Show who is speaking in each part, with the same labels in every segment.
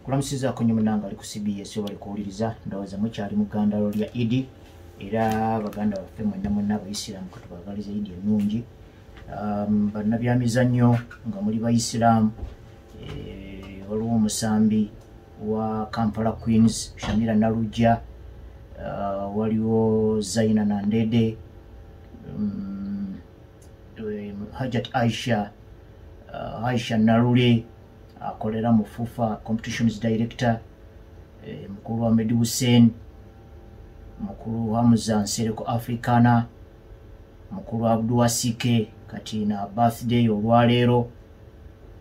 Speaker 1: Kulamusizaako nnyo munnange ali ku CBS bali kuwuliriza. Ndowooza mukyali mu ggandalo lya Idi, era baganda baffe mwenna mwenna Abayisiraamu katubagaliza Idi ennungi. Bannabyamizannyo nga muli Bayisiraamu, waliwo omusambi wa Kampala Queens Shamira Nalujja, waliwo Zaina Nandede, Hajat Aisha, Aisha Nalule akolera mu FUFA competitions director, mukulu Ahmed Hussein, mukulu Hamza Nsereko Africana, mukulu Abdu Wasike kati na birthday olwaleero,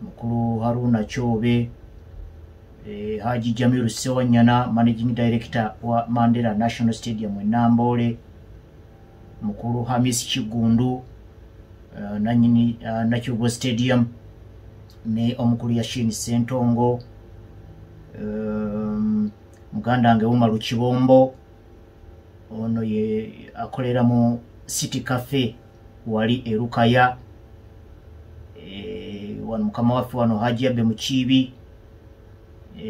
Speaker 1: mukulu Haruna Kyobe, Haji Jamiru Sewanyana managing director wa Mandela National Stadium e Namboole, mukulu Hamis Kigundu, nanyini Nakivubo Stadium, ne omukulu Yashin Sentongo, muganda wange Umaru Kibombo, ono ye akolera mu City Cafe wali e Rukaya, wano mukama waffe wano Haji Abe Mukiibi,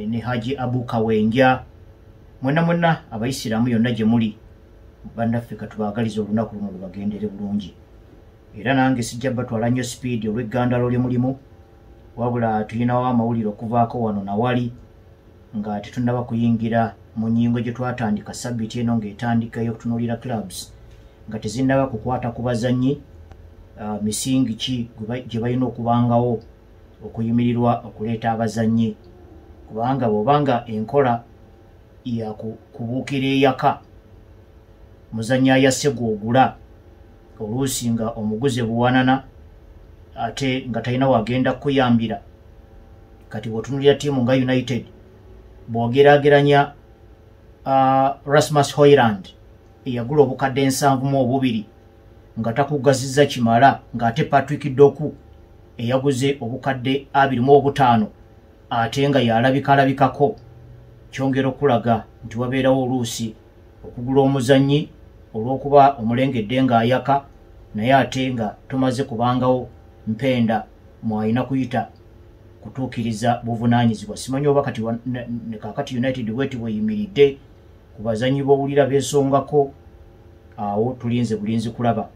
Speaker 1: ne Haji Abu Kawenja. Mwenna mwenna Abayisiraamu yonna gye muli, bannaffe katubaagaliza olunaku luno lubagendere bulungi. Era nange sijja batwala nnyo sipiidi olw'eggandalo lye mulimu, wabula tulinawo amawulire okuvaako wano nawali nga tetunnaba kuyingira mu nnyingo gye twatandika sabbiiti eno ng'etandika ey'okutunuulira clubs nga tezinnaba kukwata ku bazannyi, misingi ki gye balina okubangawo okuyimirirwa okuleeta abazannyi, kubanga bw'obanga enkola ya kubuukira eyaka muzannyi ayasse gw'ogula, oluusi nga omuguze buwanana ate nga talina wagenda kuyambira. Kati bw'otunuulira ttiimu nga United, bw'ogeraageranya Rasmus Højlund eyagula obukadde 72 nga takugazizza kimala, ng'ate Patrick Doku eyaguze obukadde 25 ate nga yalabikalabikako, kyongera okulaga nti wabeerawo oluusi okugula omuzannyi olw'okuba omulengedde ng'ayaka, naye ate nga tomaze kubangawo mpenda mwalina kuyita kutuukiriza buvunaanyizibwa. Simanyi oba kati kaakati United bweti bweyimiridde ku bazannyi b'owulira beesongako, awo tulinze bulinzi kulaba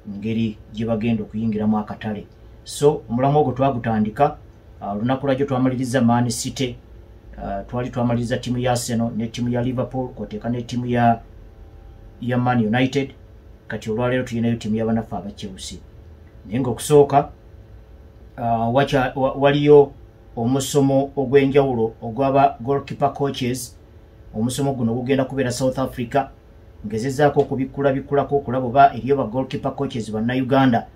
Speaker 1: ngeri gye bagenda okuyingiramu akatale. So omulamu ogwo twagutandika olunaku lwajjo, twamaliriza Man City, twali twamaliriza ttiimu ya Arsenal ne ttiimu ya Liverpool kwoteeka ne ttiimu ya Man United. Kati olwaleero tulinayo ttiimu y'abanaffe aba Chelsea, naye ng'okusooka waliyo omusomo ogw'enjawulo ogw'aba goalkeeper coaches. Omusomo guno gugenda kubeera South Africa. Ngezezaako okubikkula bikkulako okulaba oba eriyo ba goalkeeper coaches Bannayuganda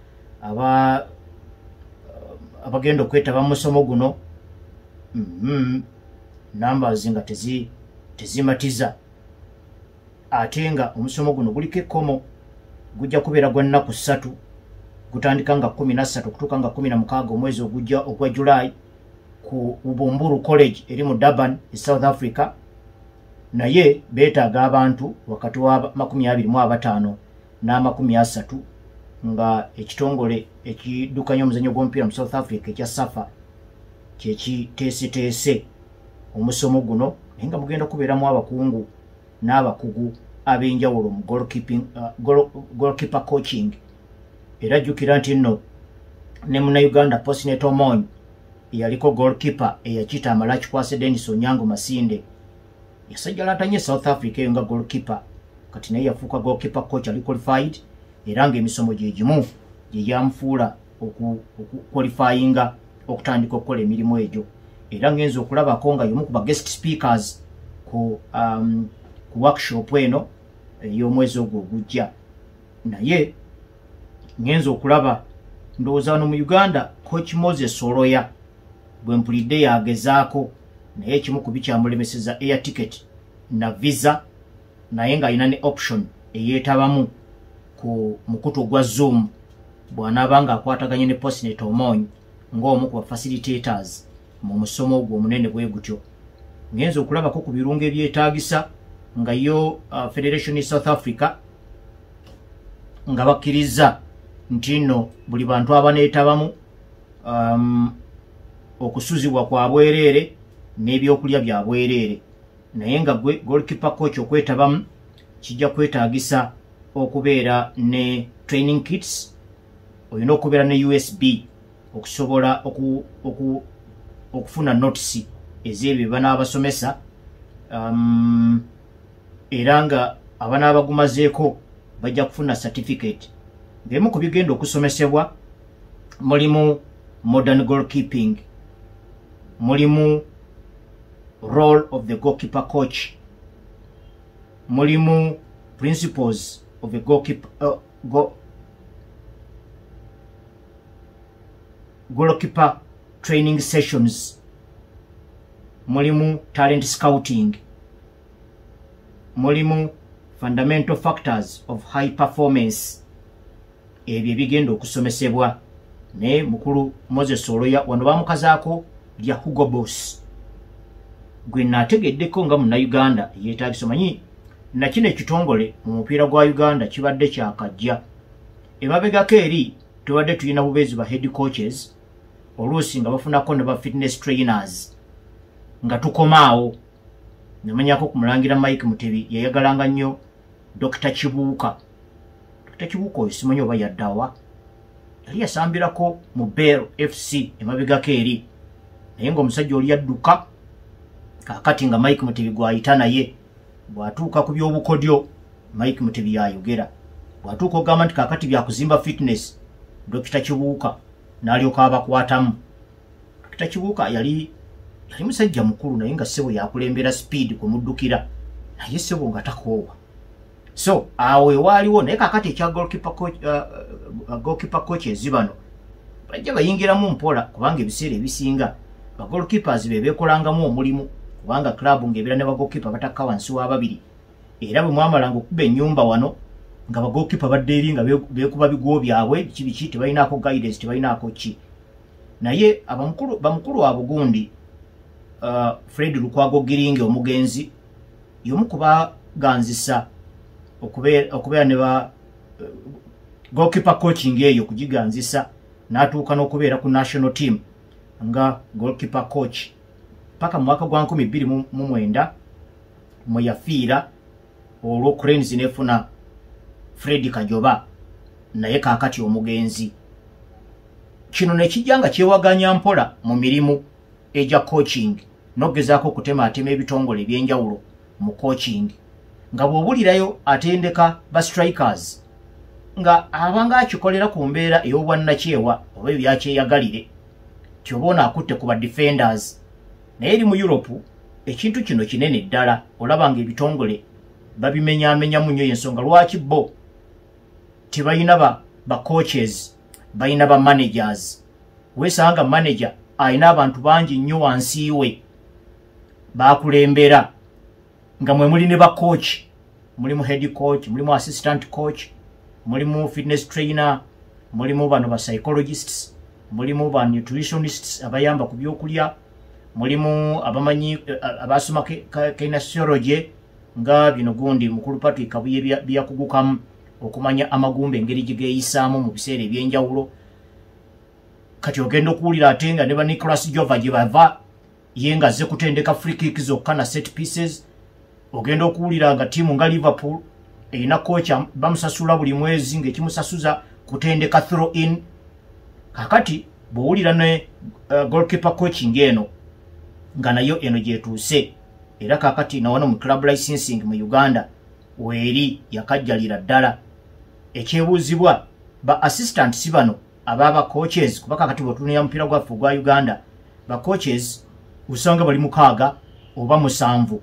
Speaker 1: abagenda okwetaba mu musomo guno. Numbers nga tezimatiza, ate nga omusomo guno guliko ekkomo. Gujja kubeera gwa nnaku 3, gutandika nga 13 okutuuka nga 16 omwezi ogujja ogwa July ku Ubumburu College eri mu Durban e South Africa. Naye beetaaga abantu wakati wa 25 n'amakumi 30, nga ekitongole ekiddukanya omuzannyo gw'omupiira mu South Africa ekya SAFA kyekiteeseteese omusomo guno, naye nga mugenda kubeeramu abakungu n'abakugu ab'enjawulo mu goalkeeper coaching. Era jjukira nti nno ne Munnayuganda Posnet Omony eyaliko goalkeeper eyakita amala kikwase Denis Onyango Masinde, yasajjalatanye South Africa eyo nga goalkeeper, kati naye yafuuka goalkeeper coach ali qualified, era ng'emisomo gye gimu gye gyamufuula okuqualifyinga okutandika okukola emirimu egyo. Era ngenza okulabako nga y'omu ku ba guest speakers ku workshop eno ey'omwezi ogwo ogujja. Naye ngenza okulaba, ndowooza wano mu Uganda Coach Moses Oloya bwe mpulidde yagezaako, naye ekimu ku bikyamulemeseza air ticket na visa, naye ng'alina ne option eyeetabamu ku mukutu ogwa Zoom bw'anaaba ng'akwataganye ne Posnet Omony ng'omu ku bafacilitators mu musomo ogwo omunene bwe gutyo. Ngenza okulabako ku birungo ebyetaagisa nga yo Federation South Africa nga bakkiriza nti nno buli bantu abaneetabamu, okusuzibwa kwa bwereere. N'ebyokulya bya bwereere. Naye nga gwe goalkeeper coach okwetabamu kijja kwetaagisa okubeera ne training kits, olina okubeera ne USB okusobola okufuna notes ez'ebyo banaabasomesa, era nga abanaabagumazeeko bajja kufuna certificate. Ng'emu ku bigenda okusomesebwa mulimu modern goalkeeping, mulimu role of the goalkeeper coach, mulimu principles of a goalkeeper training sessions, mulimu talent scouting, mulimu fundamental factors of high performance. Ebyo ebigenda okusomesebwa. Naye mukulu Moses Oloya wano bamukazaako lya Hugo Boss, gwe naategeddeko nga Munnayuganda yeetagisa. Omanyi nakino ekitongole mu mupiira gwa Uganda kibadde kyakajja. Emabegako eri tubadde tulina bubeezi ba head coaches, oluusi nga bafunako ne ba fitness trainers, nga tukomaawo. Namanyako ku mulangira Mike Mutebi yayagalanga nnyo Dr Kibuuka. Dr Kibuuka oyo simanyi oba yaddawa, yali yasambirako mu Bell FC emabegako eri, naye ng'omusajja oli yadduka. Kaakati nga Mike Mutebi gw'ayita, naye bw'atuuka ku by'obukodyo Mike Mutebi yayogera, bw'atuuka ogamba nti kaakati byakuzimba fitness, Dr Kibuuka n'alyoka abakwatamu. Dr Kibuuka yali musajja mukulu, naye nga ssebo yakulembera speed kwe muddukira, naye ssebo nga takoowa. So awo ewaaliwo. Naye kaakati ekya goalkeeper coaches bano bajja bayingiramu mpola, kubanga ebiseera ebisinga ba goalkeepers be beekolangamu omulimu, kubanga club ng'ebeera ne ba goalkeeper batakka wansi wa babiri. Era bwe mwamalanga okuba ennyumba wano nga ba goalkeeper badde eri nga beekuba bigwo byabwe biki biki, tebalinaako guidance, tebalinaako ki. Naye bamukulu abo gundi Fred Lukwago Giringe omugenzi y'omu ku baganzisa okubeera ne ba goalkeeper coaching eyo kugiganzisa, n'atuuka n'okubeera ku national team nga goalkeeper coach paka mu mwaka gwa 2009 mwe yafiira, olwo Cranes nefuna Fred Kajoba, naye kaakati omugenzi. Kino ne kijja nga kyewaganya mpola mu mirimu egya coaching n'okugezaako okutemaatema ebitongole ebyenjawulo mu coaching, nga bw'obulirayo atendeka ba strikers nga abanga akikolera ku mbeera ey'obwannakyewa oba ebyakyeyagalire, ti oba ono akutte ku ba defenders. Naye eri mu Europe ekintu kino kinene ddala, olaba nga ebitongole babimenyaamenyamu nnyo. Ensonga lwaki bo tebalina ba coaches, balina ba managers. Weesanga manager alina abantu bangi nnyo wansi we bakulembera, nga mwe muli ne ba coach, mulimu head coach, mulimu assistant coach, mulimu fitness trainer, mulimu bano ba psychologists, mulimu ba nutritionists abayamba ku byokulya, mulimu abamanyi abasoma kinesiology, nga bino gundi mukulu Patrick Kabuye byakugukamu okumanya amagumba engeri gye geeyisaamu mu biseera ebyenjawulo. Kati ogenda okuwulira ate nga ne ba Nicolas Jova gye bava, ye nga azze kutendeka free kick zokka na set pieces. Ogenda okuwulira nga ttiimu nga Liverpool erina coach bamusasula buli mwezi ng'ekimusasuza kutendeka throw in. Kakati bw'owulira ne goalkeeper coaching eno nga nayo eno gyetuuse, era kakati nawano mu club licensing mu Uganda weeri yakajjalira ddala. Ekyebuuzibwa, ba assistant si bano ababa coaches, kuba kakati bwetunula mupiira gwaffe ogwa Uganda, ba coaches osanga bali 6 oba 7,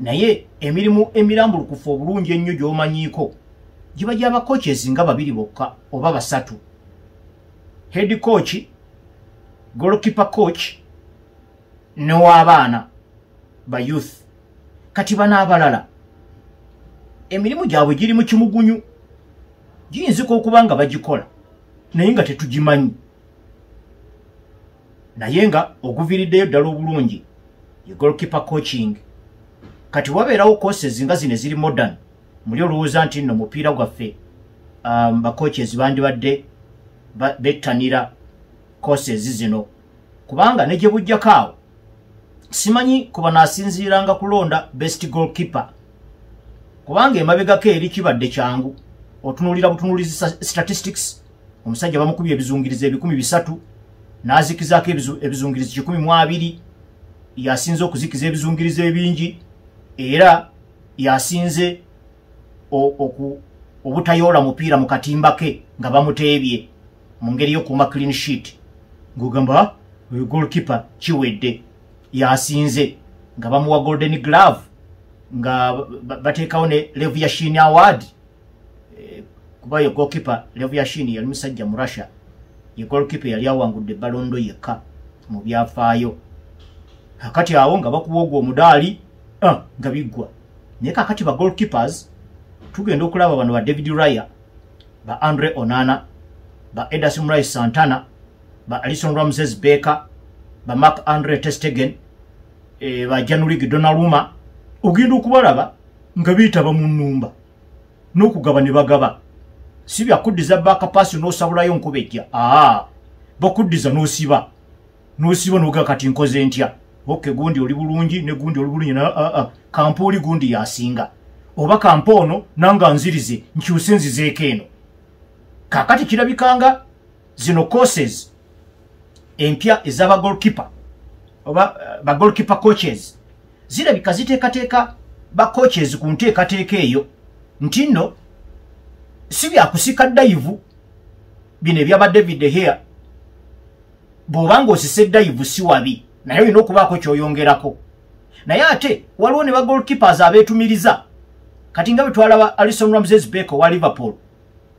Speaker 1: naye emirimu emirambulukufu obulungi ennyo gy'omanyiiko giba gy'aba coaches nga babiri bokka oba basatu: head coach, goalkeeper coach, n'ow'abaana ba youth. Kati bano abalala emirimu gyabwe giri mu kimugunyu, giyinzika okuba nga bagikola naye nga tetugimanyi. Naye nga oguviiriddeyo ddala obulungi ye goalkeeper coaching. Kati wabeerawo courses nga zino eziri modern, muli olowooza nti nno mupiira gwaffe ba coaches bandibadde bettanira courses zino, kubanga ne gye bujjako awo Simanyi kuba naasinziiranga kulonda best goalkeeper, kubanga emabegako eri kibadde kyangu, otunuulira butunuulizi statistics. Omusajja bamukubye ebizungirizo 300, n'azikizaako ebizungirizo 120, yasinze okuzikiza ebizungirizo ebingi, era yasinze obutayoola mupiira mu katimba ke nga bamuteebye mu ngeri y'okuuma clean sheet, ng'ogamba oyo goalkeeper kiwedde, yasinze, nga bamuwa golden glove, nga bateekawo ne Lev Yashin Award, kuba ye goalkeeper Lev Yashin yali musajja mu Russia, ye goalkeeper yali awangudde Ballon d'Or yekka mu byafaayo. Kakati awo nga bakuwa ogwo omudaali, nga biggwa. Naye kakati ba goalkeepers tugenda okulaba bano ba David Raya, ba Andre Onana, ba Ederson Moraes Santana, ba Alison Ramses Becker, ba Marc Andre ter Stegen, ba Gianluigi Donnarumma, ogenda okubalaba nga beetaba mu nnumba n'okugaba ne bagaba. Si byakuddiza back pass n'osabulayo nkuba ejja, aa, bakuddiza n'osiba n'osiba n'ogaa kati nkoze ntya? Okay, gundi oli bulungi ne gundi oli bulungi, kampa oli gundi yasinga, oba kampa ono nanga nzirize nkyuse nzizeeko eno. Kaakati kirabikanga zino courses empya ez'aba goalkeeper oba ba goalkeeper coaches zirabika ziteekateeka ba coaches ku nteekateeka eyo nti nno si byakusika dive bino ebyaba David De Gea. Bw'obanga osise dive si wabi, naye olina okubaako ky'oyongerako. Naye ate waliwo ne ba goalkeepers abeetumiriza, kati nga bwe twalaba Alison Ramses Becker wa Liverpool.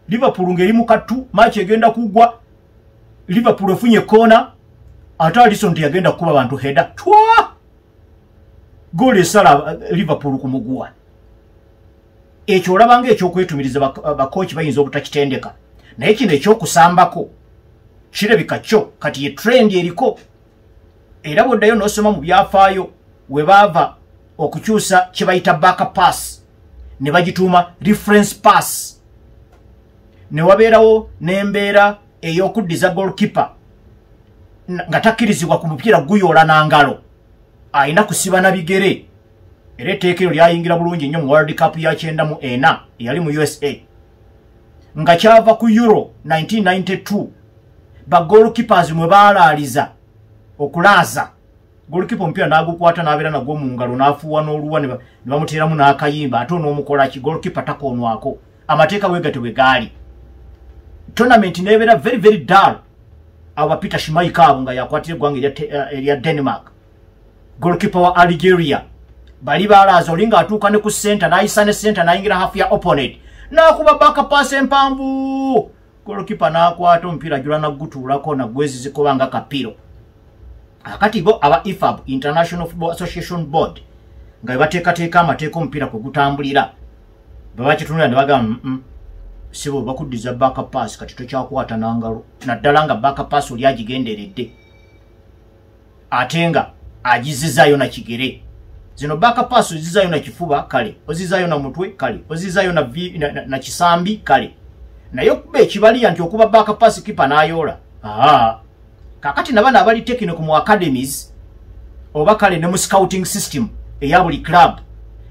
Speaker 1: Liverpool ng'eri mu kattu, match egenda kuggwa, Liverpool efunye koona, ate Alison teyagenda kukuba bantu header, twa goal esala Liverpool ku muguwa. Ekyo olaba nga ekyokwetumiriza, bakochi bayinza obutakitendeka, naye kino ekyokusambako kirabika kyo kati ye trend eriko. Era bwoddayo n'osoma mu byafaayo we baava okukyusa kye bayita back pass ne bagituuma reference pass, ne wabeerawo n'embeera ey'okuddiza goalkeeper nga takkirizibwa ku mupiira guyoola na ngalo, alina kusiba na bigere. Era etteeka eryo lyayingira bulungi nnyo mu World Cup ya 94 eyali mu USA, nga kyava ku Euro 1992, ba goalkeepers mwe baalaaliza okulaaza goalkeeper omupiira n'agukwata n'abeera nagwo mu ngalo n'afuuwa n'oluwa ne bamuteeramu n'akayimba, ate onoomukola ki? Goalkeeper takoonwako. Amateeka bwe gatyo bwe gaali, tournament nebeera very very dull. Abo ba Peter Schmeichel abo nga yakwatira eggwanga erya Denmark, goalkeeper wa Algeria, bali balaaza oli ng'atuuka ne ku center n'ayisa ne center n'ayingira half ya opponent n'akuba back pass empanvu, goalkeeper n'akwata omupiira ajula nagutuulako nagwezizikoba nga kapiro. Akati bo aba IFAB, International Football Association Board, nga bebateekateeka amateeka omupiira kwe gutambulira, bebakitunulira ne bagamba sibo bakuddiza back pass kati tokyakwata nangalo, naddala nga back pass oli agigenderedde ate nga agizizaayo na kigere. Zino back pass ozizaayo na kifuba, kale ozizaayo na mutwe, kale ozizaayo na kisambi, kale naye okuba ekibaliya nti okuba back pass keeper n'ayoola. Aa, kakati nabano abali technical mu academies oba kale ne mu scouting system eya buli club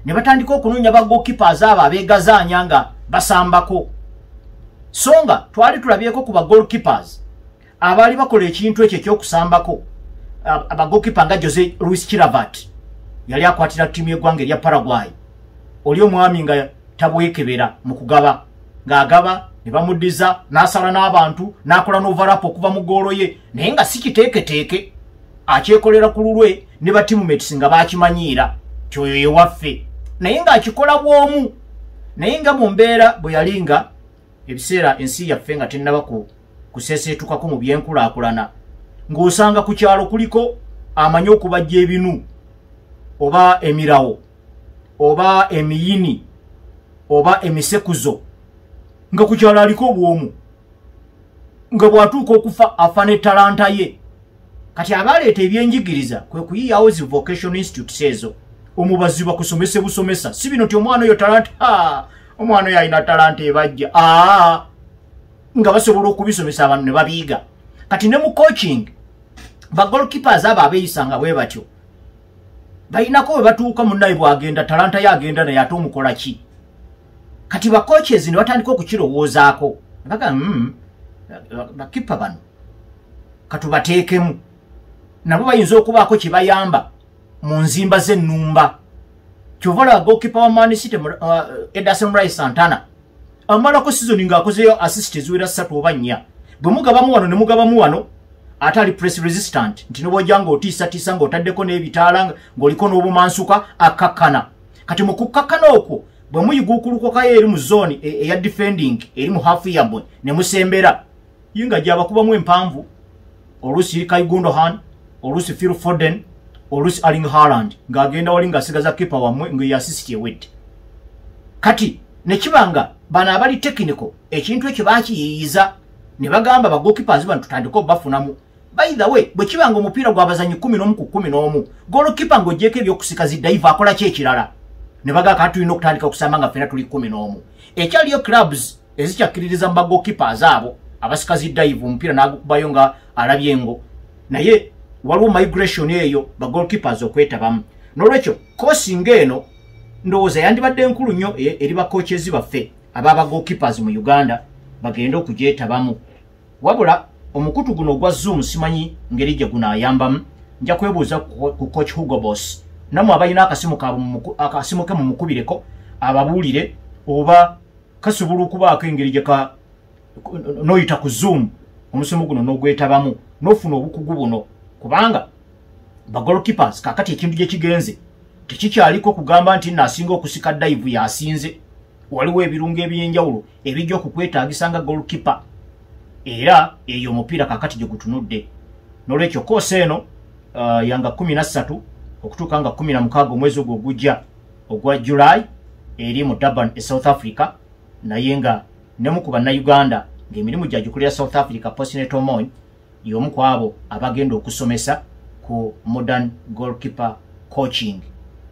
Speaker 1: ne batandika okunoonya ba goalkeepers abo abeegazaanya nga basambako. So nga twali tulabyeko ku ba goalkeepers abaali bakola ekintu ekyo ekyokusambako, aba goalkeeper nga Jose Luis Chilavert yali akwatira ttiimu y'eggwanga erya Paraguay, oli omwami nga tabwekebera mu kugaba, ng'agaba ne bamuddiza n'asala n'abantu n'akola n'overlap okuva mu ggoolo ye, naye nga si kiteeketeeke, akyekolera ku lulwe ne ba teammates nga bakimanyiira ti oyo ye waffe, naye ng'akikola bw'omu. Naye nga mu mbeera bwe yali nga ebiseera ensi yaffe nga tennaba kuseeseetukako mu byenkulaakulana, ng'osanga ku kyalo kuliko amanyi okubajja ebinu oba emirawo oba emiyini oba emisekuzo, nga ku kyalo aliko obwomu, nga bw'atuuka okufa afa ne talanta ye. Kati abaleeta ebyenjigiriza kwe kuyiyawo zi vocational institutes ezo, omubazi bakusomese busomesa, si bino ti omwana oyo talanta, omwana oyo alina talanta ebajja, aa, nga basobola okubisomesa abantu ne babiyiga. Kati ne mu coaching ba goalkeepers abo abeeyisanga bwe batyo Balinako we batuuka munnaye bw'agenda talanta ye agenda naye ate omukola ki? Kati bacoaches ne batandika okukirowoozaako baga bakipa bano katubateekemu nabo bayinza okubaako kye bayamba mu nzimba z'ennumba. Kyova olaba goalkeeper wa Man City Ederson Moraes Santana amalako season ng'akozeyo assist eziwera 3 oba 4. Bwe mugabamu wano ne mugabamu wano ate ali press resistant nti nobwojja ng'otiisatiisa ng'otaddeko n'ebitaala ng'oliko n'obumansuka akkakkana. Kati mu kukkakkana okwo bwe muyiguukulukukayo eri mu zone eya defending eri mu half yammwe ne musembera ye nga gy'abakubamu empanvu, oluusi Ilkay Gundogan, oluusi Phil Foden, oluusi Erling Haaland ng'agenda wali ng'asigaza keeper wammwe ng'eyo assist ewedde. Kati ne kiba nga bano abali technical ekintu ekyo bakiyiiyiza ne bagamba ba goalkeepers bano tutandike obafunamu. By the way, bwe kiba nga omupiira gw'abazannyi 11 ku 11, goalkeeper ng'oggyeko ebyokusika zi dive akola ki ekirala? Ne bagamba kati tulina okutandika okusamba nga ffenna tuli 11. Ekyaliyo clubs ezikyakkiririza mu ba goalkeepers abo abasika zi dive omupiira n'agukubayo nga alabye engo, naye waliwo migration eyo ba goalkeepers okwetabamu. N'olwekyo course ng'eno ndowooza yandibadde nkulu nnyo eri ba coaches baffe ab'aba goalkeepers mu Uganda bagende okugyetabamu. Wabula omukutu guno ogwa Zoom simanyi ngeri gye gunaayambamu. Nja kwebuuza ku coach Hugo Boss, nammwe abalina akasimu kaabwe akasimu ke mumukubireko ababuulire oba kasobola okubaako engeri gye n'oyita ku Zoom omusomo guno n'ogwetabamu n'ofuna obukugu buno, kubanga ba goalkeepers kaakati ekintu gye kigenze tekikyaliko kugamba nti naasinga okusika dive yasinze. Waliwo ebirungo eby'enjawulo ebijja okukwetaagisa nga goalkeeper, era eyo omupiira kaakati gye gutunudde. N'olwekyo course eno yanga 13 okutuuka nga 16 omwezi ogwo ogujja ogwa July eri mu Durban e South Africa, naye nga nemu ku bannayuganda ng'emirimu gyagikolera South Africa, Posinet Omony y'omu ku abo abagenda okusomesa ku modern goalkeeper coaching.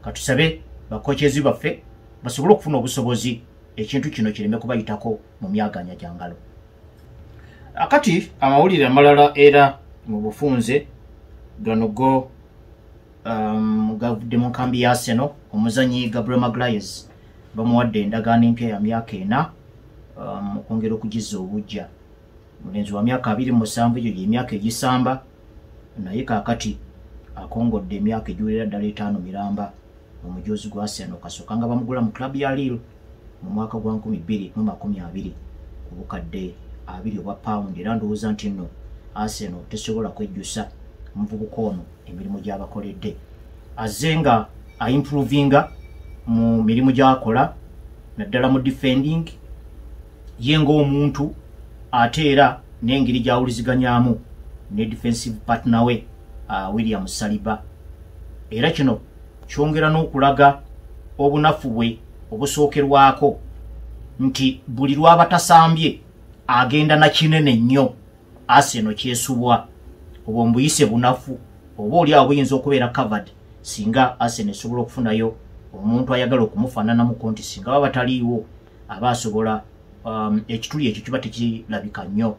Speaker 1: Katusabe bacoaches baffe basobole okufuna obusobozi ekintu kino kireme kubayitako mu myaganya gya ngalo. Akati amawulire amalala era mu bufunze gano go gavudde mu nkambi ya Arsenal. Omuzannyi Gabriel Magalhaes bamuwadde endagaano empya ya myaka 4 okwongera okugizza obuggya. Mulenzi wa myaka 27, egyo gy'emyaka egisamba, naye kaakati akongodde emyaka egiwerera ddala 5 miramba mu mujoozi gwa Arsenal. Kasooka nga bamugula mu club ya Lille mu mwaka gwa 2020 ku bukadde 20 obwa pound, era ndowooza nti nno Arsenal tesobola kwejjusa omuvubuka ono emirimu gy'abakoledde. Azze nga aimprovinga mu mirimu gy'akola naddala mu defending ye ng'omuntu, ate era n'engeri gy'awuliziganyaamu ne defensive partner we William Saliba. Era kino kyongera n'okulaga obunafu bwe obusookerwako nti buli lw'aba tasambye agenda na kinene nnyo Arsenal kyesubwa. Obwo mbuyise bunafu oba oli awo buyinza okubeera covered singa Arsenal esobola okufunayo omuntu ayagala okumufaananamuko, nti singa baba bataliiwo aba asobola ekituli ekyo kiba tekirabika nnyo.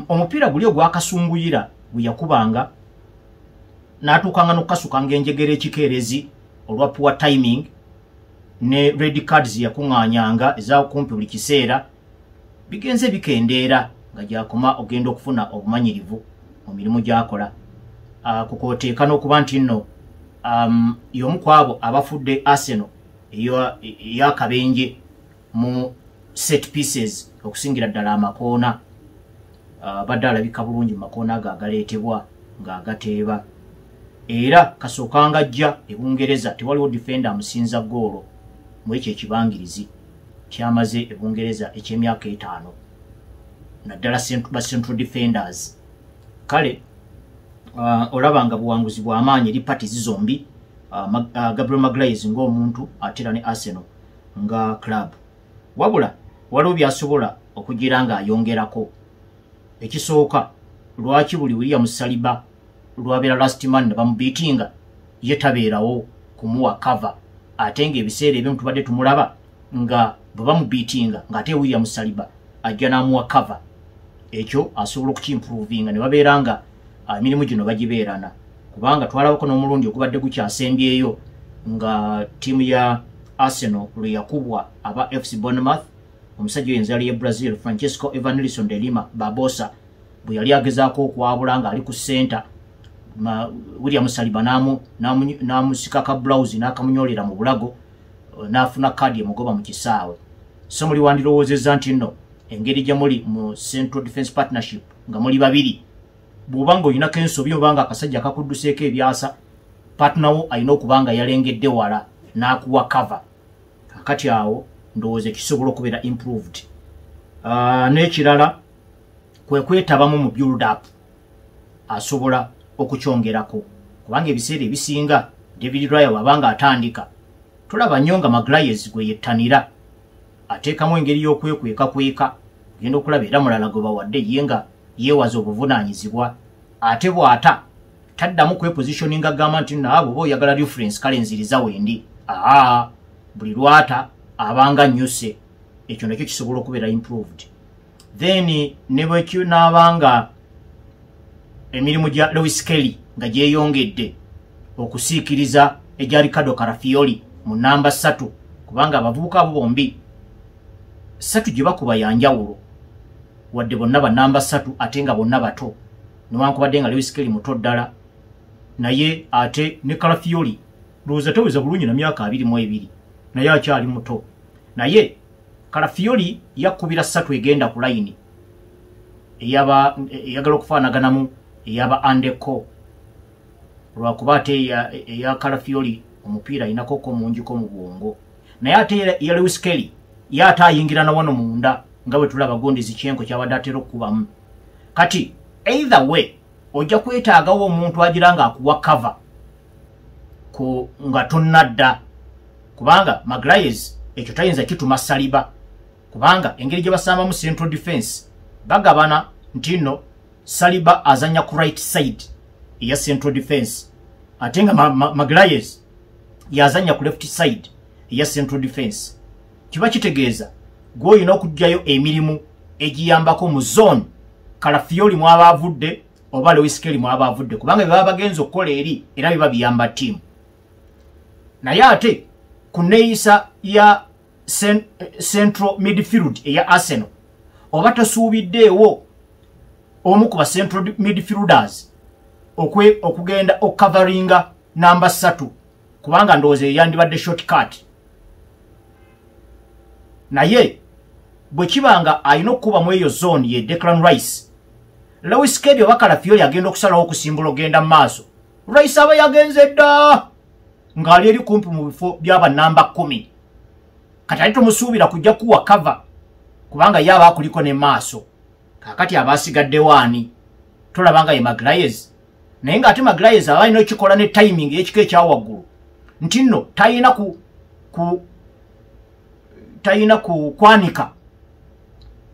Speaker 1: Omupiira guli ogwakasunguyira gwe yakubanga n'atuukanga n'okukasukanga enjegere ekikeerezi olwa poor timing ne red cards yakuŋŋaanyanga ezakumpi buli kiseera, bigenze bikendeera nga gyakoma ogenda okufuna obumanyirivu mu mirimu gy'akola. Kukooteeka n'okuba nti nno y'omu ku abo abafudde Arsenal ey'akabenje mu set pieces okusingira ddala amakoona. Badde alabika bulungi mu makoona ago agaleetebwa ng'agateeba, era kasookanga ajja e Bungereza tewaliwo defender amusinza ggoolo mu ekyo ekibangirizi kyamaze e Bungereza eky'emyaka 5, naddala ba central defenders. Kale olaba nga buwanguzi bw'amaanyi eri parties zombi, Gabriel Magalhaes ng'omuntu ate era ne Arsenal nga club. Wabula waliwo by'asobola okugira ng'ayongerako. Ekisooka, lwaki buli William Saliba lwabeera last man ne bamubiitinga ye tabeerawo kumuwa cover, ate ng'ebiseera ebimu tubadde tumulaba nga bwe bamubiitinga ng'ate William Saliba ajja n'amuwa cover. Ekyo asobola okukimprovinga ne babeera nga emirimu gino bagibeerana. Kubanga twalabako n'omulundi ogubadde gukyasembyeyo nga ttiimu ya Arsenal lwe yakubwa aba FC Bournemouth, omusajja oyo enzali ye Brazil Francesco Evanilson de Lima Barbosa bwe yali agezaako okwabula ng'ali ku center, William Saliba n'amusika ka blouse n'akamunyolera mu bulago, n'afuna kaadi emugoba mu kisaawe. So muli wandirowoozezza nti nno engeri gye muli mu central defense partnership nga muli babiri, bw'oba ng'olinako ensobi oba nga akasajja kakudduseeko ebyasa, partner wo alina okuba nga yalengedde wala n'akuwa cover. Kakati awo ndowooza ekisobola okubeera improved. N'ekirala kwe kwetabamu mu build up, asobola okukyongerako, kubanga ebiseera ebisinga David Raya bw'abanga atandika tulaba nnyo nga Magalhaes gwe yettanira, ateekamu engeri y'okwekwekakweka, ogenda okulaba era mulala gwe bawadde ye nga yeewaza obuvunaanyizibwa, ate bw'ata taddamu kwepositioninga agamba nti naabo oba oyagala reference kale nziriza wendi. Aa, buli lwata abanga nnyuse. Ekyo nakyo kisobola okubeera improved. Then ne bwe kinaabanga emirimu gya Lewis Kelly nga gyeyongedde okusiikiriza egya Ricardo Calafiori mu namba 3, kubanga abavubuka abo bombi 3 gye bakuba ya njawulo, wadde bonna ba namba 3 ate nga bonna bato, newankubadde nga Lewis Kelly muto ddala, naye ate ne Calafiori ndowooza taweza bulungi na myaka 22, naye akyali muto. Naye Calafiori yakubira 3 egenda ku layini eyagala okufaanaganamu eyaba Andeko, lwakuba ate eya Calafiori omupiira ayinako mungiko mu bwongo, naye ate eya Lewis Kelly ye ate ayingira na wano munda nga bwe tulaba gundi Zinchenko kyabadde atera okukubamu. Kati either way ojja kwetaagawo omuntu agira nga akuwa cover ku nga tonnadda, kubanga Magalhaes ekyo tayinza kituma Saliba, kubanga engeri gye basambamu central defense bagabana nti nno Saliba azannya ku right side eya central defense, ate nga Magalhaes yazannya ku left side eya central defense. Kiba kitegeeza gw'olina okuggyayo emirimu egiyambako mu zone Calafiori mwaba avudde oba Lewis Kelly mwaba avudde, kubanga bye baba bagenza okukola eri era biba biyamba ttiimu. Naye ate ku neeyisa ya central midfield eya Arsenal, oba tosuubiddeewo omu ku ba central midfielders okugenda okukavaringa namba 3, kubanga ndowooza eyandibadde shortcut. Naye bwe kiba nga alina okukubamu eyo zone ye Declan Rice, Lewis Kelly oba Calafiori agenda okusalawo okusimbula ogenda mu maaso, Rice aba yagenze dda ng'ali eri kumpi mu bifo by'aba namba 10. Kati ate tomusuubira kujja kuwa cover kubanga ye aba akuliko ne maaso. Kaakati aba asigaddewo ani? Tolaba nga ye Magalhaes, naye ng'ate Magalhaes aba alina okikola ne timing ey'ekika ekya waggulu, nti nno talina ku kwanika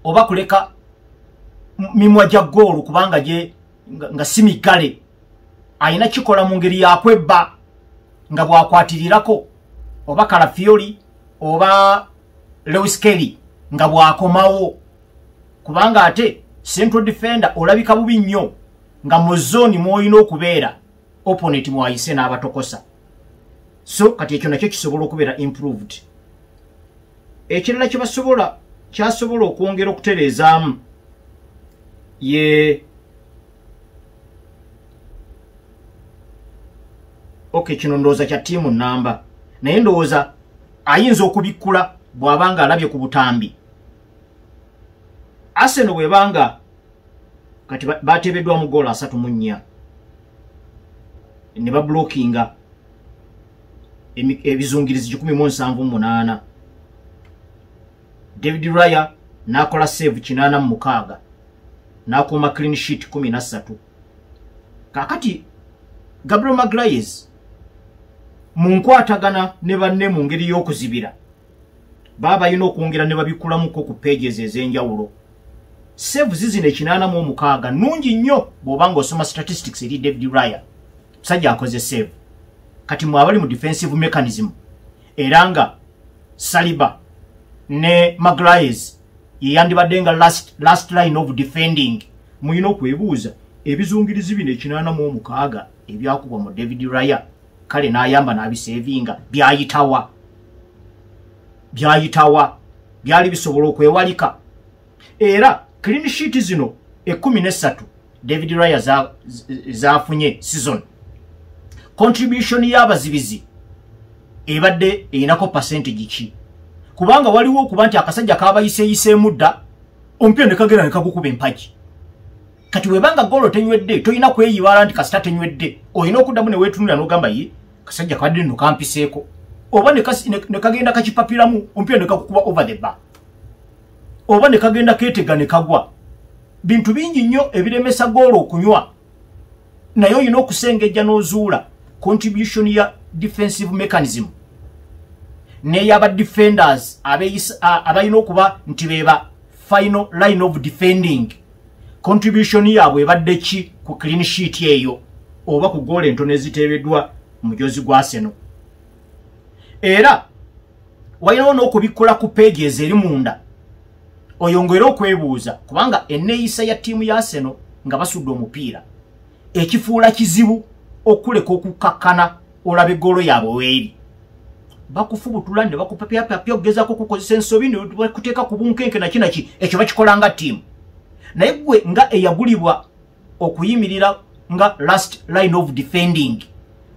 Speaker 1: oba kuleka mimwa gya ggoolo, kubanga gye nga si miggale, alina kikola mu ngeri yakwebba nga bw'akwatirirako oba Calafiori oba Lewis Kelly nga bw'akomawo, kubanga ate central defender olabika bubi nnyo nga mu zone mw'olina okubeera opponent mwayise n'abatokosa. So kati ekyo nakyo kisobola okubeera improved. Ekirala kyasobola okwongera okutereezaamu ye okay, kino ndowooza kya ttiimu namba, naye ndowooza ayinza okubikkula bw'aba nga alabye ku butambi. Arsenal bw'ebanga kati bateebeddwamu ggoolo 34 ne bablockinga ebizungirizi 178, David Raya n'akola save 86 n'akuuma clean sheet 13. Kaakati Gabriel Magalhaes mu nkwatagana ne banne mu ngeri y'okuzibira baba balina okwongera ne babikulamuko ku pages ez'enjawulo. Save zizino 86 nnungi nnyo bw'oba ng'osoma statistics eri David Raya, musajja akoze save. Kati mwe abali mu defensive mechanism era nga Saliba ne Magalhaes ye yandibadde nga last line of defending, mulina okwebuuza ebizungirizi bino 86 Ebyakubwa mu David Raya, kale n'ayamba n'abisevinga, byayitawa? Byayitawa? Byali bisobola okwewalika? Era clean sheet zino 13 David Raya zafunye season, contribution y'abazibizi ebadde erinako percentage ki? Kubanga waliwo okuba nti akasajja kabayiseeyiseemu dda, omupiira ne kagenda ne kagukuba empagi. Kati webanga golo tenywedde, tolina kweyiwala nti kasita tenywedde. Olina okuddamu ne weetunulira n'ogamba, "Ye kasajja kabadde nno kampiseeko," oba ne kagenda kakipapiramu, omupiira ne kakukuba over the bar, oba ne kagenda keetega ne kagwa. Bintu bingi nnyo ebiremesa goolo okunywa, naye olina okusengejja n'ozuula contribution ya defensive mechanism n'eyaba defenders abalina okuba nti beba final line of defending. Contribution yaabwe ebadde ki ku clean sheet eyo oba ku goolo entono eziteebeddwa mujozi gwa Arsenal? Era walinawo n'okubikkula ku pages eri munda, oyongere okwebuuza, kubanga enneeyisa ya ttiimu ya Arsenal nga basudde omupiira ekifuula kizibu okuleka okukakkana olaba eggoolo yaabwe weeri. Bakufubutula ne bakupapyapapya okugezaako okukozesa ensobi ne bakuteeka ku bunkenke, naki naki. Ekyo bakikola nga ttiimu, naye gwe nga eyagulibwa okuyimirira nga last line of defending,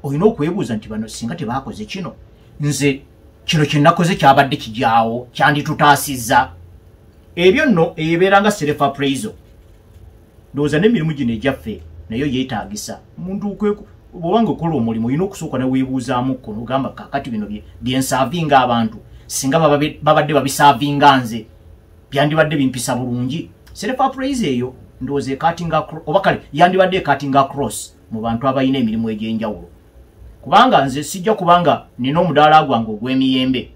Speaker 1: olina okwebuuza nti bano singa tebakoze kino, nze kino kyenakoze kyabadde kijaawo, kyanditutaasizza? Ebyo nno ebeera nga self appraisal. Ndowooza n'emirimu gino egyaffe nayo yeetaagisa omuntu bwobanga okola omulimu, olina okusooka neweebuuzaamukko nogamba, "Kakati bino byenservinga abantu, singa babadde babiservinga nze, byandibadde bimpisa bulungi?" Self appraisal eyo ndowooza ecuttinga, oba kale yandibadde ecuttinga across mu bantu abalina emirimu egy'enjawulo, kubanga nze sijja kubanga nina omudaala gwange ogw'emiyembe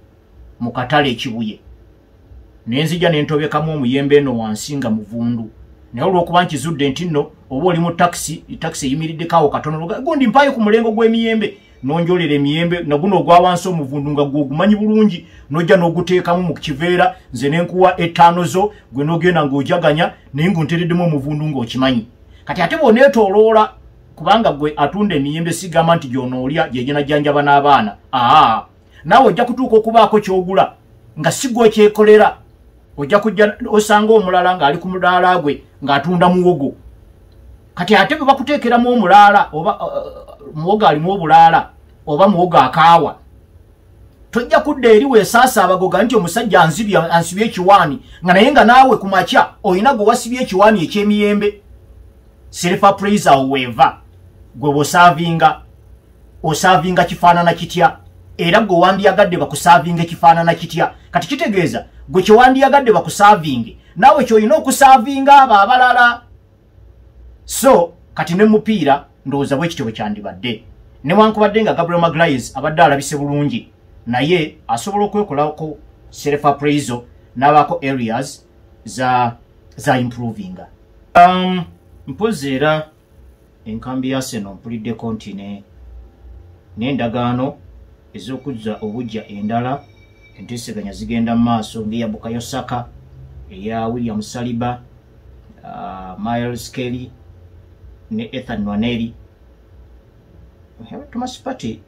Speaker 1: mu katale Ekibuye, naye nzija nentobekamu omuyembe eno wansi nga muvundu, naye olwokuba nkizudde nti nno oba oli mu takisi, takisi eyimiriddeko awo katono, gundi mpaayo ku mulengo gw'emiyembe, nonjolera emiyembe naguno ogwa wansi omuvundu nga gwogumanyi bulungi, nojja n'oguteekamu mu kiveera, nze nenkuwa 5 zo, gwe n'ogenda ng'ojaganya, naye ng'ontereddemu omuvundu ng'okimanyi. Kati ate bw'oneetooloola, kubanga gwe atunda emiyembe, sigamba nti gy'onoolya gyeginajjanjaba n'abaana, aa, naawe ojja kutuuka okubaako ky'ogula nga si gwe kyekolera. Ojja kujja osanga omulala ng'ali ku mudaala gwe ng'atunda muwogo. Kati ate bwe bakuteekeramu omulaala, oba muwogo alimu obulaala oba muwogo akaawa, tojja kudda eri weesaasa abagoga nti omusajja ansibye ekiwaani, nga naye nga naawe ku makya olina gwe wasibye ekiwaani eky'emiyembe. Self appraisal awo weeva. Gwe bw'oservinga, oservinga kifaanana kitya? Era gwe wandyagadde bakuservinga ekifaanana kitya? Kati kitegeeza gwe kyewandiyagadde bakuservinge, naawe kyolina okuservinga abo abalala. So kati ne mupiira ndowooza bwe kityo bwe kyandibadde. Newankubadde nga Gabriel Magalhaes abadde alabise bulungi, naye asobola okwekolako self appraisal n'abaako areas za improvinga. Mpozi era enkambi ya Arsenal mpuliddeko nti n'endagaano ez'okuzza obujja endala, enteeseganya zigenda mu maaso, ng'eya Bukayo Saka, eya William Saliba, Myles Skelly ne Ethan Nwaneri. Thomas Partey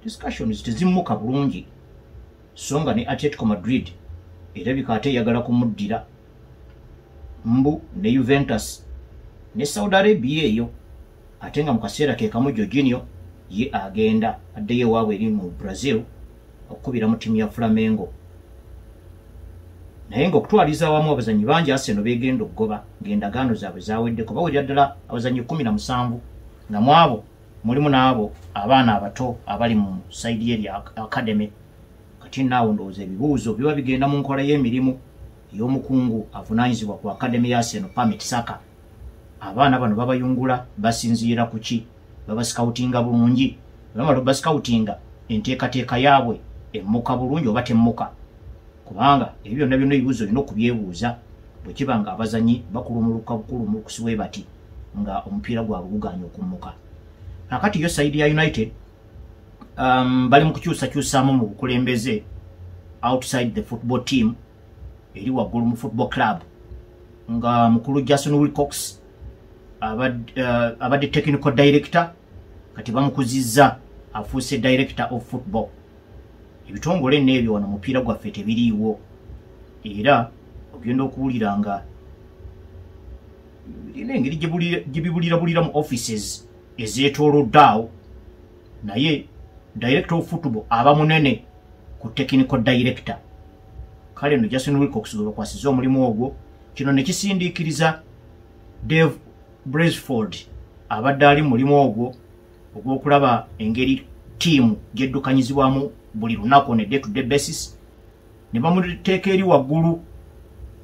Speaker 1: discussions tezimmuka bulungi, so nga ne Atletico Madrid erabika ate eyagala kumuddira, mbu ne Juventus ne Saudi Arabia eyo. Ate nga mu kaseera ke kamu Jorginho ye agenda addeyo ewaabwe eri mu Brazil okukubira mu ttiimu ya Flamengo. Naye ng'okutwaliza awamu abazanyi bangi Arsenal beegenda okugoba ng'endagaano zaabwe zaweddeko. Bawerera ddala abazanyi 17, nga mu abo mulimu n'abo abaana abato abali mu side eri academy. Kati naawo ndowooza ebibuuzo biba bigenda mu nkola y'emirimu ey'omukungu avunaanyizibwa ku academy ya Arsenal, Parmit Sarkar. Abaana bano babayungula basinziira ku ki? Babascoutinga bulungi? Bamala bascoutinga, enteekateeka yaabwe emmuka bulungi oba temmuka? Kubanga ebyo byonna byonna ebibuuzo olina okubyebuuza bwe kiba nga abazanyi bakulumuluka bukulumulukusi bwe bati nga omupiira gwabwe guganya okummuka. Kakati yo side ya United, bali mu kukyusakyusaamu mu bukulembeze outside the football team, eri waggulu mu football club, nga mukulu Jason Wilcox abadde technical director, kati bamukuzizza afuuse director of football. Ebitongole n'ebyo wano mupiira gwaffe tebiriiwo, era ogenda okuwulira nga birina engeri gye bibulirabulira mu offices ezeetoolodde awo, naye director of football aba munene ku technical director. Kale nno Justin Wilcox gwe bakwasizza omulimu ogwo. Kino ne kisindiikiriza Dave Brailsford abadde ali mu mulimu ogwo ogw'okulaba engeri ttiimu gy'eddukanyizibwamu buli lunaku on a day to day basis, ne bamuteeka eri waggulu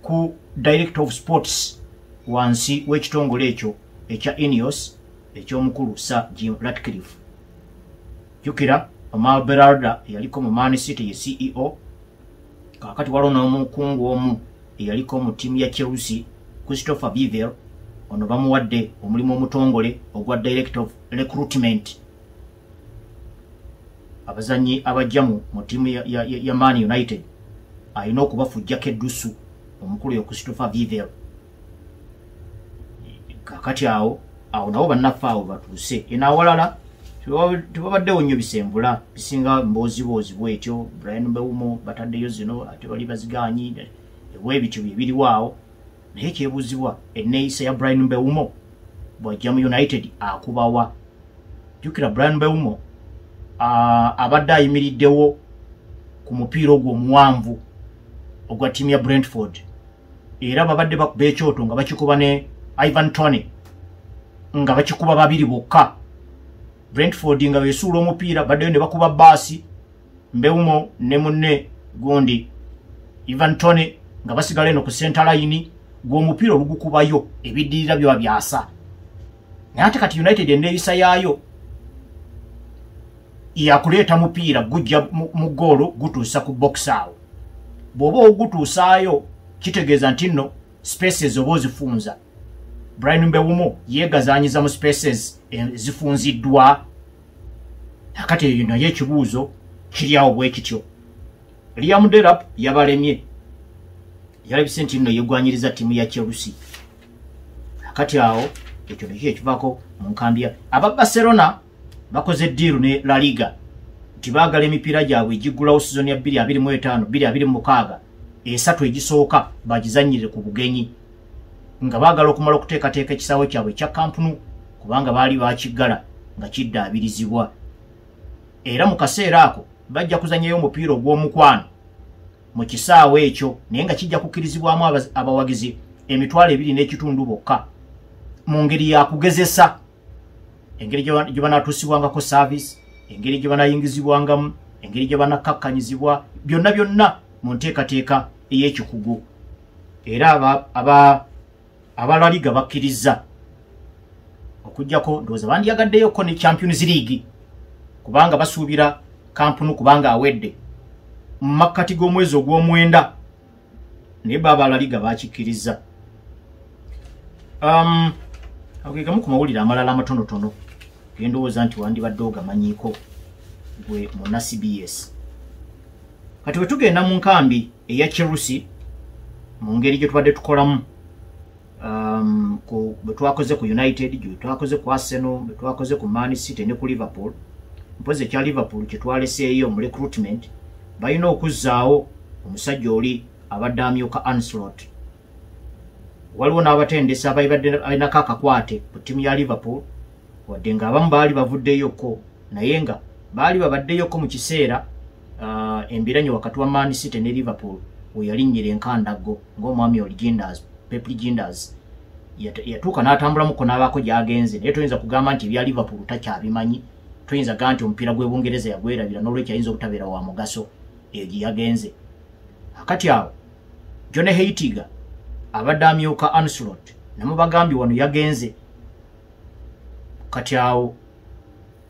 Speaker 1: ku director of sports wansi w'ekitongole ekyo ekya INEOS eky'omukulu Sir Jim Ratcliffe. Jjukira Omar Berrada eyaliko mu Man City ye CEO, kaakati waliwo n'omukungu omu eyaliko mu ttiimu ya Chelsea, Christopher Vivell, ono bamuwadde omulimu omutongole ogwa director of recruitment. Abazannyi abajja mu ttiimu ya Man United alina okubafujjako eddusu omukulu yo Christopher Vivell. Kaakati awo nabo bannaffe awo batuuse. Eno awalala tebabaddewo nnyo bisembula, bisinga mbooziboozi bwetyo. Brian Mbeumo bataddeyo zino ate bali bazigaanyi, ebwebityo bye biriwo awo. Naye kyebuuzibwa enneeyisa ya Brian Mbeumo bw'ajja mu United akubawa. Jjukira Brian Mbeumo abadde ayimiriddewo ku mupiira ogwo omuwanvu ogwa ttiimu ya Brentford, era babadde bakuba ekyoto nga bakikuba ne Ivan Toney, nga bakikuba babiri bokka. Brentford nga beesuula omupiira baddeyo ne bakuba baasi, Mbeumo ne munne gundi Ivan Toney nga basigala eno ku center line, gw'omupiira olugukubayo ebiddirira biba byasa. Naye ate kati United enneeyisa yaayo yakuleeta mupiira gujja mu ggoolo gutuusa ku box awo. Bw'oba ogutuusaayo kitegeeza nti nno spaces oba ozifunza. Brian Mbeumo yeegazaanyiza mu spaces ezifunziddwa. Akati eyo naye ekibuuzo kiri awo bwe kityo. Liam Delap yabalemye, yalabise nti nno yeegwanyiriza ttiimu ya Chelsea. Akati awo ekyo nakyo ekivaako mu nkambi aba Barcelona bakoze deal ne La Liga nti baagala emipiira gyabwe egiggulawo sizoni ya 2025 2026 esatu egisooka bagizannyire ku bugenyi, nga baagala okumala okuteekateeka ekisaawe kyabwe ekya Camp Nou kubanga baali bakiggala nga kiddaabirizibwa. Era mu kaseera ako bajja kuzannyayo omupiira ogw'omukwano mu kisaawe ekyo, naye nga kijja kukkirizibwamu abawagizi 2,500 bokka mu ngeri ya kugezesa engeri gye banaatuusibwangako service, engeri gye banayingizibwangamu, engeri gye banakkakkanyizibwa, byonna byonna mu nteekateeka ey'ekikugu. Era aba La Liga bakkiriza okuggyako ndowooza bandiyagaddeyoko ne Champions League kubanga basuubira Camp Nou kubanga awedde mu makkati g'omwezi ogw'omwenda, naye bo aba La Liga bakikkiriza. Agegamu ku mawulire amalala amatonotono gendowooza nti wandibadde ogamanyiiko gwe munna CBS. Kati bwe tugenda mu nkambi eya Chelsea mu ngeri gye tubadde tukolamu, bwe twakoze ku United, gye twakoze ku Arsenal, bwe twakoze ku Man City ne ku Liverpool, mpozi ekya Liverpool kye twaleseeyo mu recruitment, balina okuzzaawo omusajja oli abadde amyuka Ancelotti. Waliwo n'abatendesi ababadde balinako akakwate ku ttiimu ya Liverpool, wadde ng'abamu baali bavuddeyoko, naye nga baali babaddeyoko mu kiseera embiranyo wakati wa Man City ne Liverpool we yalinnyira enkandaggo ng'omwami Lijnders, Pep Lijnders yatuuka n'atambulamuko n'abaako gy'agenze, naye toyinza kugamba nti ebya Liverpool takyabimanyi, toyinza gamba nti omupiira gw'e Bungereza yagwerabira, n'olwekyo ayinza obutabeera wa mugaso eyo gye yagenze. Akati awo John Heitinga abadde amyuka Ancelotti namubagambye wano yagenze. Kati awo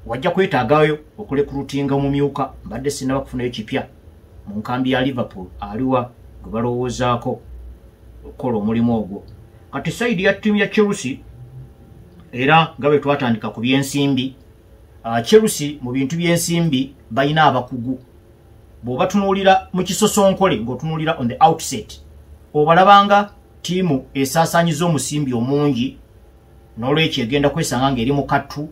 Speaker 1: wajja kwetaagayo okurekrutinga omumyuka, mbadde sinnaba kufunayo kipya mu nkambi ya Liverpool aliwa gwe balowoozaako okukola omulimu ogwo. Kati sayidi ya ttiimu ya Chelsea, era nga bwe twatandika ku byensimbi, Chelsea mu bintu by'ensimbi balina abakugu. Bw'obatunuulira mu kisosonkole ng'otunuulira on the outset, obalabanga ttiimu esaasaanyiza omusimbi omungi N'olwekyo egenda kwesanga ng'eri mu kattu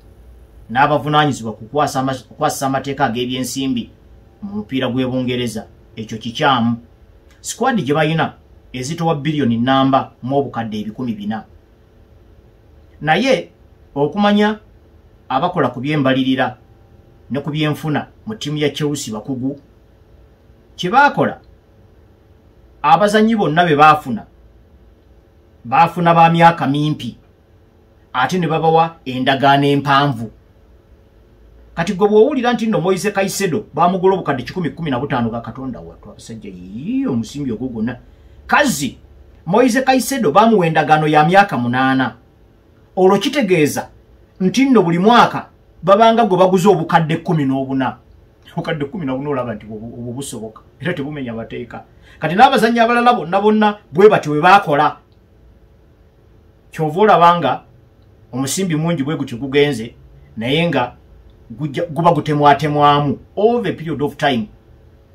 Speaker 1: n'abavunaanyizibwa ku kukwasisa amateeka ag'ebyensimbi mu mupiira gw'e Bungereza. Ekyo kikyamu. Squad gye balina ezitowa biliyoni namba mu obukadde 400. Naye okumanya abakola ku byembalirira ne ku byenfuna mu ttiimu ya Chelsea bakugu, kye baakola abazannyi bonna be baafuna baafuna ba myaka mimpi ate ne babawa endagaano empanvu. Kati gwe bw'owulira nti nno Moise Caicedo baamugula obukadde 115 ga Katonda wattu abasajja, yii omusimbi ogwo gwonna. Kazi Moise Caicedo bamuwa endagaano ya myaka 8. Olwo kitegeeza nti nno buli mwaka babanga gwe baguze obukadde 14. Obukadde 14 olaba nti obwo busoboka era tebumenya mateeka. Kati n'abazannyi abalala bonna bonna bwe batyo bwe baakola. Kyova olaba nga omusimbi mungi bwe gutyo gugenze, naye nga guba gutemwatemwamu over a period of time.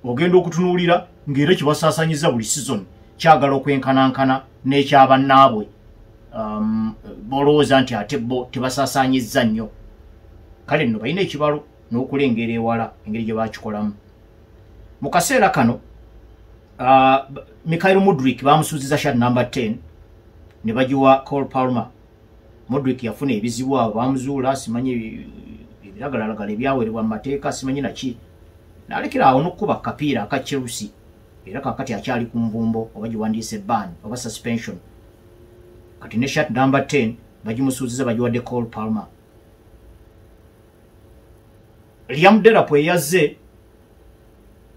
Speaker 1: Ogenda okutunuulira ng'era kibasaasanyiza buli season kyagala okwenkanankana n'ekyabannaabwe. Bolowooza nti ate bo tebasaasaanyizza nnyo. Kale nno balina ekibalo n'okulengera ewala engeri gye bakikolamu. Mu kaseera kano Mykhailo Mudryk bamusuuziza shirt number 10 ne bagiwa Cole Palmer. Mudryk yafuna ebizibu abo bamuzuula simanyi ebiragalalagala ebyawerebwa mu mateeka simanyi naki, n'alekera awo n'okkuba kapiira aka Chelsea, era kakati akyali ku nvumbo oba giwandiise ban oba suspension. Kati ne shirt number 10 bagimusuuziza bagiwadde Cole Palmer. Liam Delap eyazze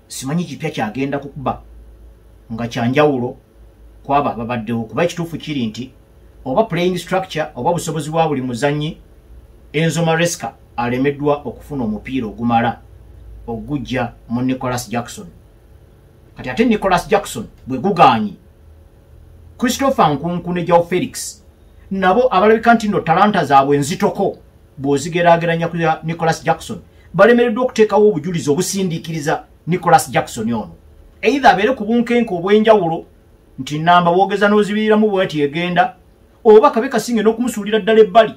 Speaker 1: simanyi kipya kyagenda kukuba nga kyanjawulo kwabo ababaddewo, kuba ekituufu kiri nti oba playing structure oba busobozi bwa buli muzannyi, Enzo Maresca alemeddwa okufuna omupiira ogumala ogujja mu Nicholas Jackson. Kati ate Nicholas Jackson bwe gugaanyi, Christopher Nkunku ne Joao Felix nabo abalabika nti nno talanta zaabwe nzitoko bw'ozigeraageranya ku ya Nicholas Jackson, balemereddwa okuteekawo obujulizi obusindiikiriza Nicholas Jackson ono, either abeere ku bunkenke obw'enjawulo nti namba bwogeza n'ozibiriramu bwati egenda, oba kabe kasinge n'okumusuulira ddala ebbali.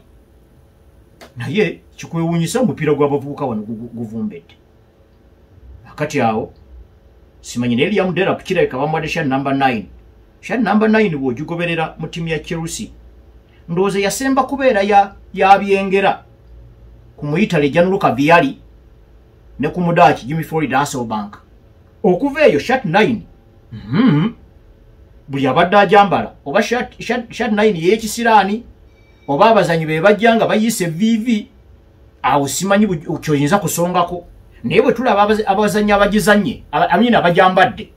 Speaker 1: Naye kikwewuunyisa omupiira gw'abavubuka wano guvumbedde akati awo simanyi. Naye Liam Delap kirabika bamuwadde shirt number 9. Shirt number 9 bw'ogigoberera mu ttiimu ya Chelsea, ndowooza yasemba kubeera ya byengera ku Muyitale Gianluca Vialli ne ku Mudaaki Jimmy Floyd Hasselbank. Okuva eyo shirt 9 buli abadde ajambala oba shirt 9 y'ekisiraani oba abazanyi be bajja nga bayiise VV awo simanyi kyoyinza kusongako. Naye bwe tulaba abazanyi abagizanye amina abajambadde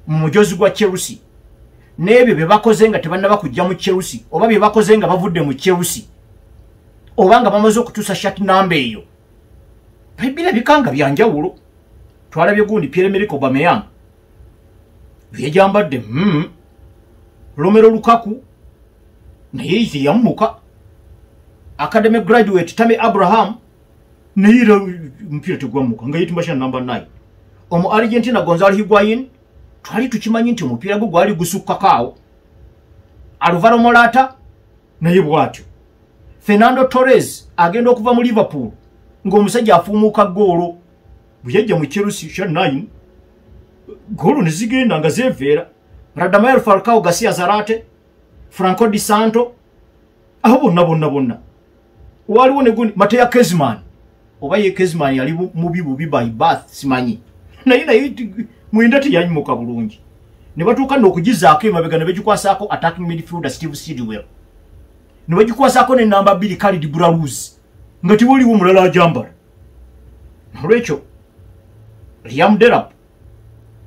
Speaker 1: mu mujozi gwa Chelsea n'ebyo bye bakoze nga tebannaba kujja mu Chelsea oba bye bakoze nga bavudde mu Chelsea oba nga bamaze okutuusa shirt number eyo, birabika nga byanjawulo. Twalabye gundi Pierre-Emerick Aubameyang byejambadde, Romelu Lukaku naye teyammuka, academy graduate Tammy Abraham naye era omupiira tegwammuka nga yeetimba shirt number 9. Omu Argentina Gonzalo Higuain twali tukimanyi nti omupiira gwe gwali gusukkako awo. Alvaro Morata naye bw'atyo. Fernando Torres agenda okuva mu Liverpool ng'omusajja afuumuuka ggoolo, bwe yajja mu Chelsea shirt 9 ggoolo ne zigenda nga zeeveera. Radamel Falcao Garcia Zarate, Franco Di Santo, aho bonna bonna bonna waliwo ne gundi Mateja Kezman, oba ye Kezman yali mubi bubi by birth simanyi, naye mwenda teyanyimuka bulungi ne batuuka n'okugizaako emabega ne bagikwasaako attacking midfielder Steve Sidwell ne bagikwasaako ne namba 2 Khalid Boulahrouz nga tewaliwo omulala ajambala. Nolwekyo Liam Delap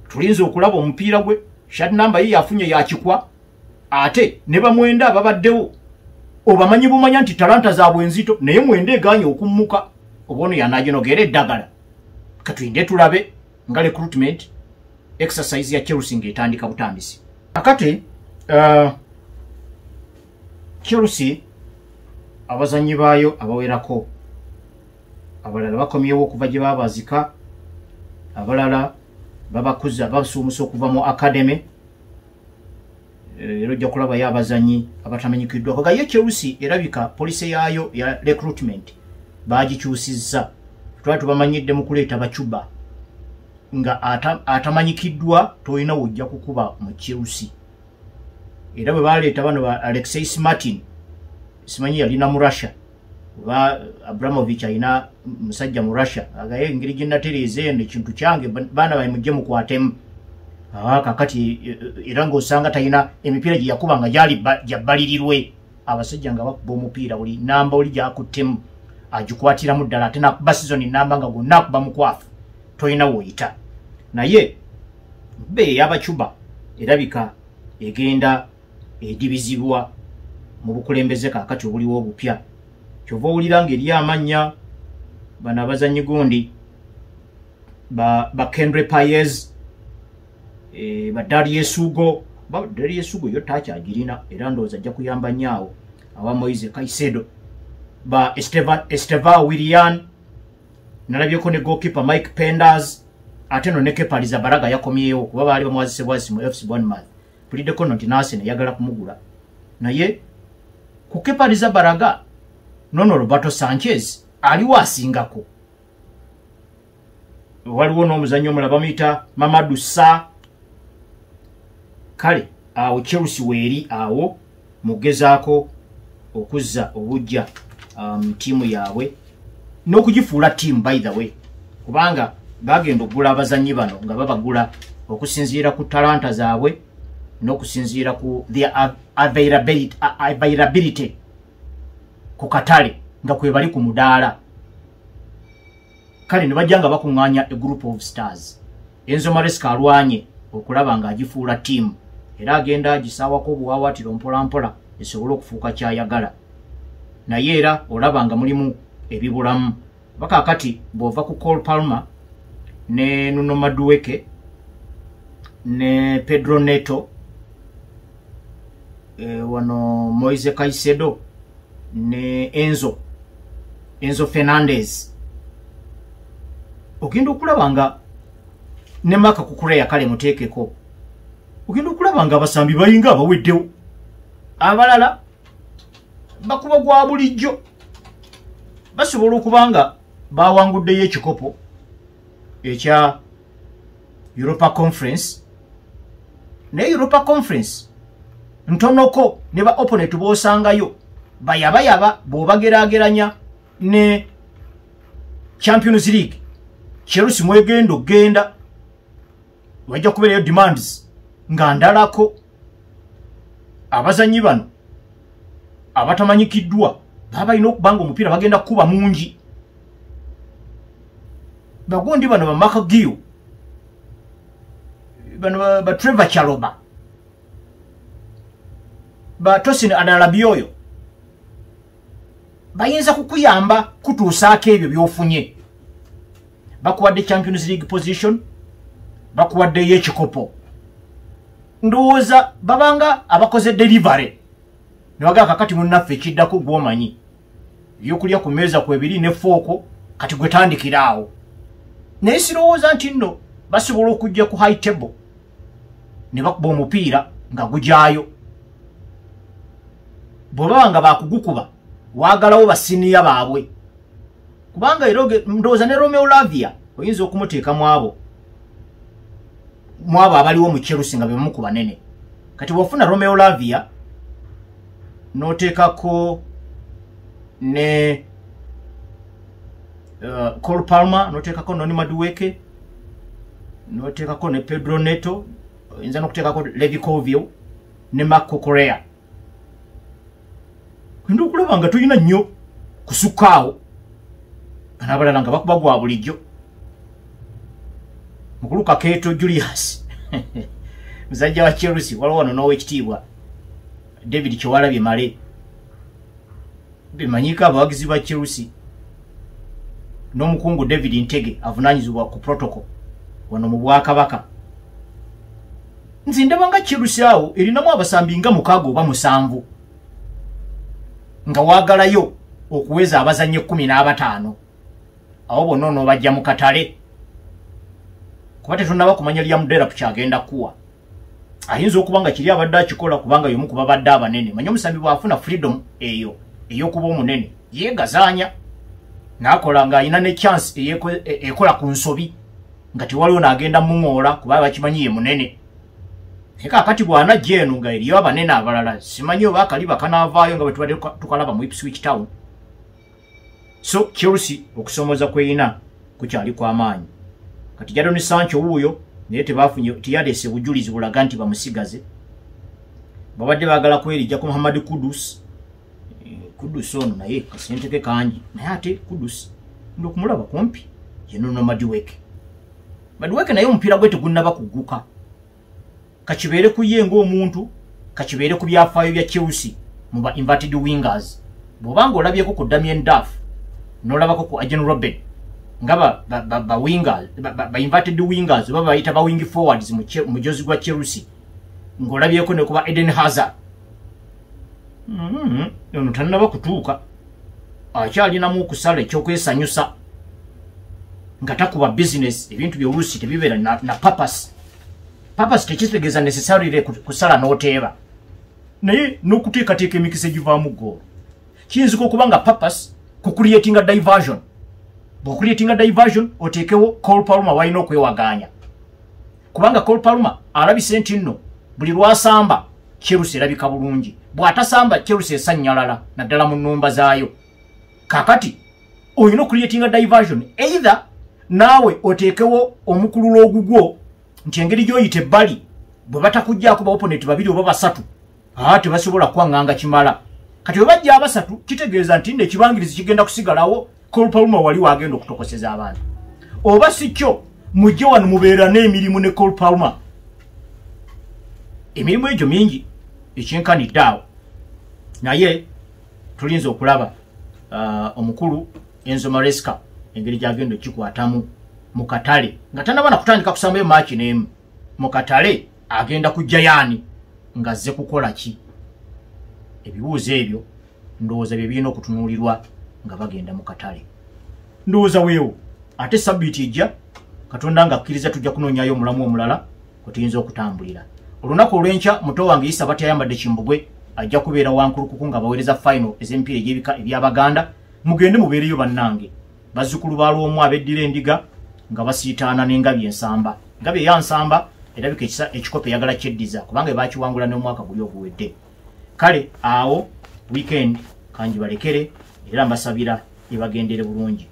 Speaker 1: tulinze okulaba omupiira gwe, shirt number ye yafunye yakikwa, ate ne bamwenda ababaddewo obamanyi bumanya nti talanta zaabwe nzito, naye mwenda eganye okummuka oba ono yanaginogera eddagala. Katulinde tulabe nga recruitment exercise ya Chelsea ng'etandika butandisi. Akati Chelsea abazannyi baayo abawerako abalala bakomyewo okuva gye baabazika, abalala babakuza basuumusa okuva mu academy. Era ojja kulabayo abazanyi abatamanyikiddwa. Kaga ye Chelsea erabika policy yaayo ya recruitment bagikyusizza. Twali tubamanyidde mu kuleeta bacuba nga atamanyikiddwa tolina wojja kukuba mu Chelsea. Era bwe baleeta bano ba Alexei Martin, simanyi yalina mu Russia, oba Abramovich alina musajja mu Russia, agaye engeri gye natereeza eno ekintu kyange, baana bae mujje mukwatemu. Kakati era ng'osanga talina emipiira gye yakuba nga gyali gyabbalirirwe, abasajja nga bakuba omupiira buli namba oli gyakuttemu agikwatiramu ddala, ate nakuba sizoni namba nga gwonna akuba mukwafu, tolina w'oyita. Naye be ey'abacuba erabika egenda edibizibwa mu bukulembeze kaakati obuliwo obupya. Kyova owulira ng'eri amannya bano abazannyi gundi ba Kendry Paez, ba Darius Hugo. Ba Darius Hugo yo takyagirina, era ndowooza ajja kuyamba nnyo awo awa Moise Caicedo. Ba Esteva Willian, nalabyeko ne goalkeeper Mike Penders, ate no ne Kepa Arrizabalaga yakomyewo kuba baali bamuwazise bwazisi mu FC Bournemouth. Puliddeko nno nti Arsenal eyagala kumugula, naye ku Kepa Arrizabalaga nono Roberto Sanchez aliwo asingako. Waliwo n'omuzannyi omulala bamuyita Mamadou Sarr. Kale awo Chelsea weeri awo mugezaako okuzza obujja ttiimu yaabwe n'okugifuula ttiimu, by the way, kubanga bagenda okugula abazannyi bano nga babagula okusinziira ku talanta zaabwe n'okusinziira ku their availability ku katale nga kwe bali ku mudaala. Kale ne bajja nga bakuŋŋaanya a group of stars. Enzo Maresca alwanye okulaba ng'agifuula ttiimu, era agenda agisaawako obuwaawaatiro mpola mpola esobole okufuuka kyayagala. Naye era olaba nga mulimu ebibulamu. Bakaakati bw'ova ku Cole Palmer ne Nuno Madueke ne Pedro Neto, wano Moise Caicedo ne Enzo Fernandez, ogenda okulaba nga ne Marc Cucurella kale muteekeko, ogenda okulaba nga abasambi bayinga abaweddewo, abalala bakuba gwa bulijjo. Basobola okuba nga bawanguddeyo ekikopo ekya Europa Conference, naye Europa Conference ntonoko ne ba opponent b'osangayo bayabayaba bw'obageraageranya ne Champions League. Chelsea mwegenda okugenda wajja kubeerayo demands nga ndalako. Abazannyi bano abatamanyikiddwa baba balina okuba nga omupiira bagenda kukuba mungi. Bagundi bano ba Marc Guiu, bano ba Trevor Chalobah, ba Tosin Adarabioyo bayinza kukuyamba kutuusaako ebyo by'ofunye. Bakuwadde Champions League position, bakuwaddeyo ekikopo, ndowooza babanga abakoze delivery ne bagamba kakati munnaffe ekiddako gw'omanyi ebyokulya ku mmeeza kwebiri ne fooko, kati gwe tandikira awo. Naye sirowooza nti nno basobola okujja ku high table ne bakuba omupiira nga gujaayo. Bwe baba nga bakugukuba waagalawo basiniya baabwe, kubanga era ndowooza ne Romeo Lavia oyinza okumuteeka mu abo abaliwo mu Chelsea nga be bamu ku banene. Kati bw'ofuna Romeo Lavia n'oteekako ne Cole Palmer, n'oteekako Noni Madueke, n'oteekako ne Pedro Neto, oyinza n'okuteekako Levi Colwill ne Marc Cucurella, genda okulaba nga tolina nnyo kusukka awo. Bano abalala nga bakuba gwa bulijjo. Mukulu Kakeeto Julius musajja wa Chelsea, waliwo wano n'owekitiibwa David Kyewalabye Male, bemanyiko abawagizi ba Chelsea, n'omukungu David Ntege avunaanyizibwa ku protocol wano mu bwakabaka. Nze ndaba nga Chelsea awo erinamu abasambi nga 6 oba 7, nga waagalayo okuweza abazannyi 15. Awo bonna onoobajja mu katale, kuba tetunnaba kumanya Liam Delap kyagenda kuwa. Ayinza okuba nga kiri abadde akikola kubanga y'omu ku babadde abanene. Manyi omusambi bw'afuna freedom eyo ey'okuba omunene yeegazaanya n'akola ng'alina ne chance ekola ku nsobi nga tewaliwo n'agenda muŋoola kuba bakimanyi ye munene. Naye kaakati bw'anajja eno nga eriyo abanene abalala, simanyi oba akaliba kanaavaayo nga bwe tubadde tukalaba mu Ipswich Town. So Chelsea okusomooza kweyina kukyali kw'amaanyi. Kati Jadon Sancho wuuyo naye tebafunye, teyaleese bujulizi bulaga nti bamusigaze. Babadde baagala kwerijja ku Muhammad Kudus. Kudus ono naye kasente ke kangi, naye ate Kudus ndi okumulaba kumpi ye Nono Madueke. Madueke naye omupiira gwe tegunnaba kugguka, kakibeere ku ye ng'omuntu, kakibeere ku byafaayo bya Chelsea mu ba inverted wingers. Bw'obanga olabyeko ku Damien Duff n'olabako ku Arjen Robben nga ba wingers, ba inverted wingers oba bayita ba wing forwards mu mujozi gwa Chelsea, ng'olabyeko ne kuba Eden Hazard, ono tannaba kutuuka, akyalinamu okusala ekyokwesanyusa nga takuba business. Ebintu byoluusi tebibeera na purpose. Purpose tekitegeeza necessarily kusala n'oteeba, naye n'okuteekateeka emikisa egivaamu goolo. Kiyinzika okuba nga purpose ku creatinga diversion. Bw'ocreatinga diversion oteekewo Cole Palmer walina okwewagaanya, kubanga Cole Palmer alabise nti nno buli lwasamba Chelsea erabika bulungi, bw'atasamba Chelsea esannyalala naddala mu nnumba zaayo. Kaakati olina ocreatinga diversion, either naawe oteekewo omukululo ogugwo nti engeri gy'oyita ebbali bwe batakugjaako ba opponent babiri oba basatu, tebasobola kwaŋŋanga kimala. Kati bwe bajja abasatu kitegeeza nti nno ekibangirizi kigenda kusigalawo, Cole Palmer wali wagenda okutokoseza abantu. Oba si kyo, mujje wano mubeera n'emirimu ne Cole Palmer. Emirimu egyo mingi ekyenkanidde awo, naye tulinza okulaba omukulu Enzo Maresca engeri gyagenda okikwatamu mu katale nga tannaba na kutandika kusambayo maaki n'emu. Mu katale agenda kujja yaani ng'azze kukola ki? Ebibuuzo ebyo ndowooza bye birina okutunuulirwa nga bagenda mu katale. Ndowooza weewo ate sabbiiti ejja, Katonda nga akkiriza, tujja kunoonyayo omulamu omulala kwe tuyinza okutambulira. Olunaku olw'enkya muto wange Isa Batyayambadde Kimbugwe ajja kubeera Wankulukuku nga baweereza final ez'emipiira egy'ebika eby'Abaganda. Mugende mubeereyo bannange, bazzukulu ba Lwomwa abeddira endiga nga basiitaana n'engabi ensamba. Engabi eya nsamba erabika ekikopo eyagala kyeddiza kubanga bakiwangula n'omwaka guli oguwedde. Kale awo weekend kangibalekere, era mbasabira ebagendere bulungi.